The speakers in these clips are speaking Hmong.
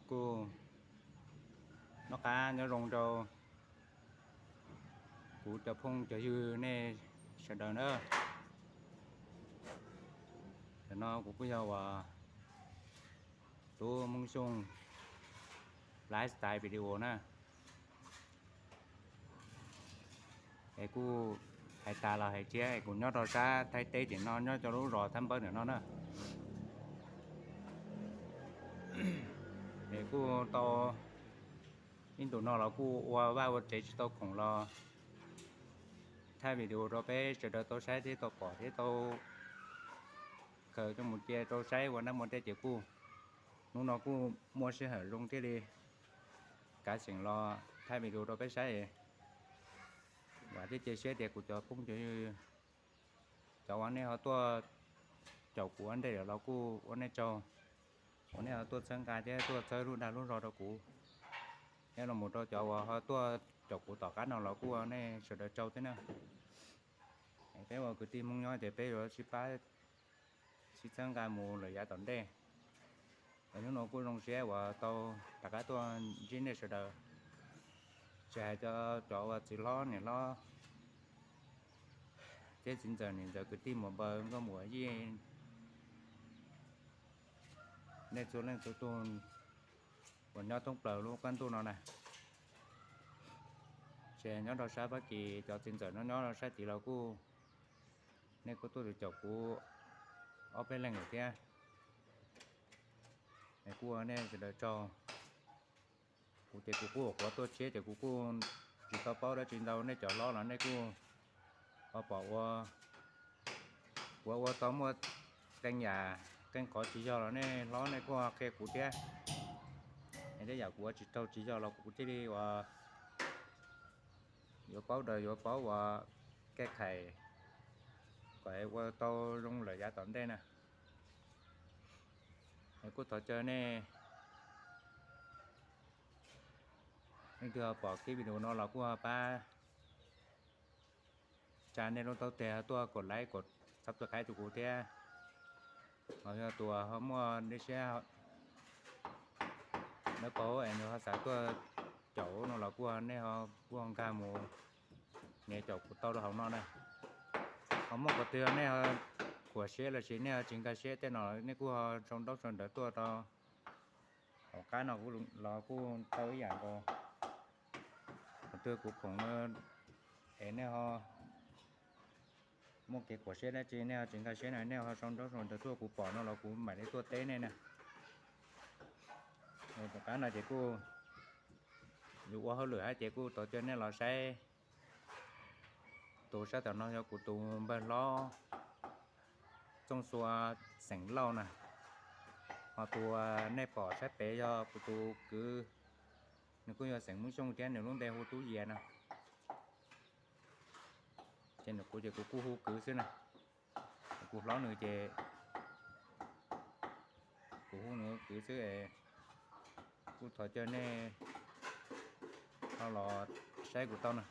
Kuj noj qab nyob zoo rau kuv cov phooj cov ywg nej sawv daws na. Tam no kuv kuj yog uas tub Hmoob Xyooj lifestyle video na. Es kuj hais tas los hais thiab, es kuv nyob rau sab Thaib teb tim no, nyob rau lub zos Thab Npawb ntawm no na. Es kuj tau ib ntus no los kuj ua vaj ua tsev tsis tau khoom los thaij video rau peb sawv daws tau saib thiab tau pom thiab tau khaws coj mus cia rau saib ua nab muaj tej ces kuj hnub no kuj muaj sij hawm zoo thiaj li kav xeem los thaij video rau peb saib. Vam thiab cia siab tias kuv cov phooj cov ywg, cov uas nej ho tuaj caum kuv ua ntej lawm los kuj ua nej tsaug uas nej ho tuaj txhawb nqa thiab tuaj txhawb lub dag lub zog rau kuv, thiab los mus rau cov uas ho tuaj caum kuv tom qab no los kuj ua nej sawv daws tsaug thiab na. Peb ua kwv tij Hmoob nyob ces peb yuav sib pab sib txhawb nqa mus lawm yav tom ntej. Hnub no kuj zoo siab uas tau rov qab tuaj ntsib nej sawv daws, tsis hais cov uas txiv hlob niam hlob thiab txiv ntxawm niam ntxawm kwv tij muam npawg nkauj muam yij, nej txhua leej txhua tus uas nyob thoob plaws lub qab ntuj no na. Ces nyob rau sab Fab Kis cov txiv ntxawm nyob nyob rau sab tid los kuj, nej kuj tuaj caum kuv ob peb leeg lawm thiab, kuj ua nej sawv daws tsaug. Kuv ces kuv kuj quav tuaj tshiab ces kuv kuj tsis tau paub dab tsi ntau, nej cov hlob los nej kuj ho pom ua, kuv ua tau muaj qee yam qee qhov tsis yog los nej hlob nej kuj qhia kuv thiab. Es tej yam kuv ua tsis raug tsis yog los kuv thiaj li ua yuav paub daws yuav paub ua kaj khais kom ua tau zoo lawm yav tom ntej na. Es kuj thov caw nej, leej twg ho pom kiv video no los kuj ho pab tsa nej lub taub teg tuaj kom like kom subscribe rau kuv thiab. Ho yog tus ho muaj dej siab dawb paug es nws ho xav tuaj caum no los kuj nej ho kuj ho nkag mus nias caum kuv tau rau hauv no na. Ho muaj qhov twg nej ho kuam siab los sis nej ho tsis nkag siab tej no nej kuj ho sau ntaub sau ntawv tuaj rau hauv qab no los kuj tau ib yam nkaus. Qhov twg kuv khoom es nej ho muaj kev kuam siab dab tsi nej ho tsis nkag siab na nej ho sau ntaub sau ntawv tuaj kuv pom no los kuv mam li tuaj teb nej na. Tom qab no ces kuj yus ua hauj lwm hab ces kuj thov caw nej los saib. Tus sab tom no yog kuv tus npawg hlob Txooj Xua xeem Lauj na. Ho tus nej pom saib pem yog kuv tus kwv, nws kuj yog xeem Hmoob Xyooj thiab nws lub npe hu Tub Yias no. Ces nws kuv ces kuv kuj hu kwv xwb na. Kuv hlob nws ces kuv hu nws kwv xwb. Kuj thov caw nej ho los saib kuv tau na.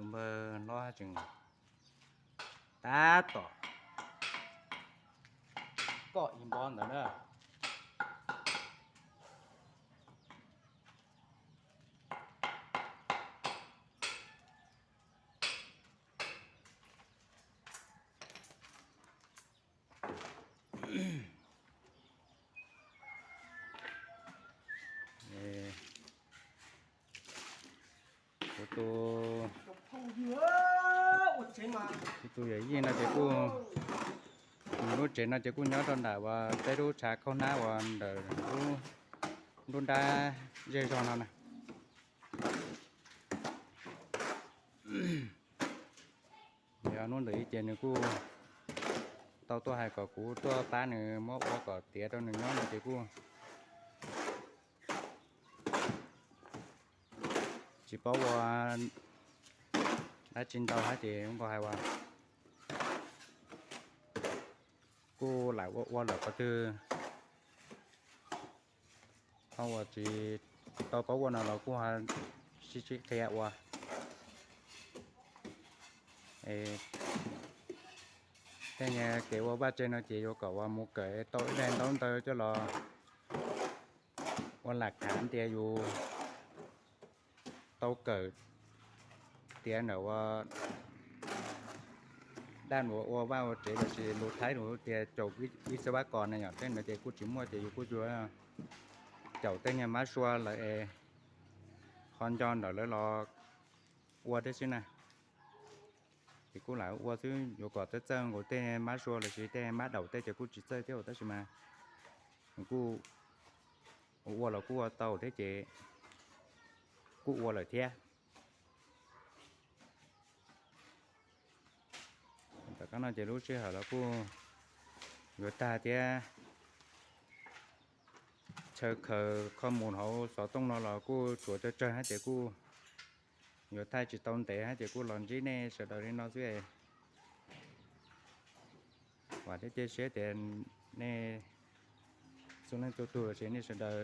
Npawg hlob tseem tab tom koj ib npob ntawd na. Kuv tus, kuv tus yawm yij no ces kuj, nws lub tsev no ces kuj nyob rau nram uas peb lub tshav khaub hnab uas ntawm lub nruab nrab zej zog no na. Yog hnub ntawd ib ces nws kuj tau tuaj hais kom kuv tuaj pab nws muab ua kom tiav rau nws nyob no ces kuj tsis paub ua dab tsi ntau hab ces nkaus hais uas kuj lam ua ua lawm qhov twg, ho uas tsis tau paub ua no los kuj sib sib qhia ua. Tej niag kev ua vaj tsev no ces yuav kom uas mus kawm tau ib daim ntaub ntawv coj los ua lam khav tias yus tau kawm tias ntawm ua daj ua vaj ua tsev los sis lus Thaib lus tias caum ib xab vab kos na yom, tej ntawd ces kuj tsis muaj ces yus kuj yuav caum tej niag mab sua lawm es ho nco ntawm lawv los ua thiab xwb na. Ces kuj lam ua xwb, yuav kom txawj txawj nkaus tej mab sua los sis tej mab daum tej ces kuj tsis txawj thiab tab sis mas kuj ua los kuj ua tau thiab ces kuj ua lawm thiab. Tom qab no ces lub sij hawm los kuj yuav tag thiab, chaw khaws qhov mus hauv xov tooj no los kuj tsuav tsawg tsawg hab ces kuj yuav thaij tsis tau ntev hab ces kuj los ntsib nej sawv daws li no xwb. Vam thiab cia siab tias nej txhua leej txhua tug los sis nej sawv daws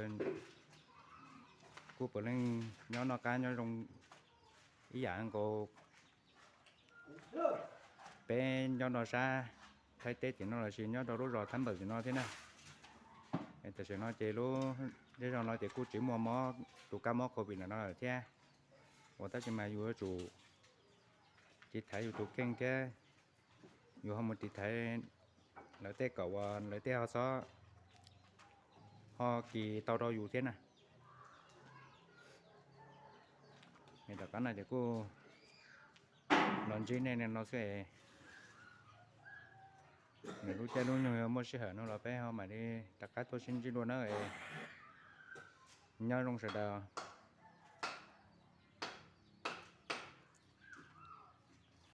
kuj puav leej nyob noj qab nyob zoo ib yam nkaus peb nyob rau sab Thaib teb tim no los sis nyob rau lub zos Thab Npawm tim no thiab na. Tam sim no ces lub zej zog no ces kuj tsis muaj mob tus kab mob covid ntawm no lawm thiab, uas tab sis mas yus yuav tsum tiv thaiv yus tus kheej thiab yus ho mus tiv thaiv lawv tej kom uas lawv tej ho xob ho kis tau rau yus thiab na. Tom qab no ces kuj los ntsib nej no xwb. Nws lub caij lub nyoog yog muaj sij hawm no los peb ho mam li rov qab tuaj sib ntsib dua na. Nyob zoo sawv daws.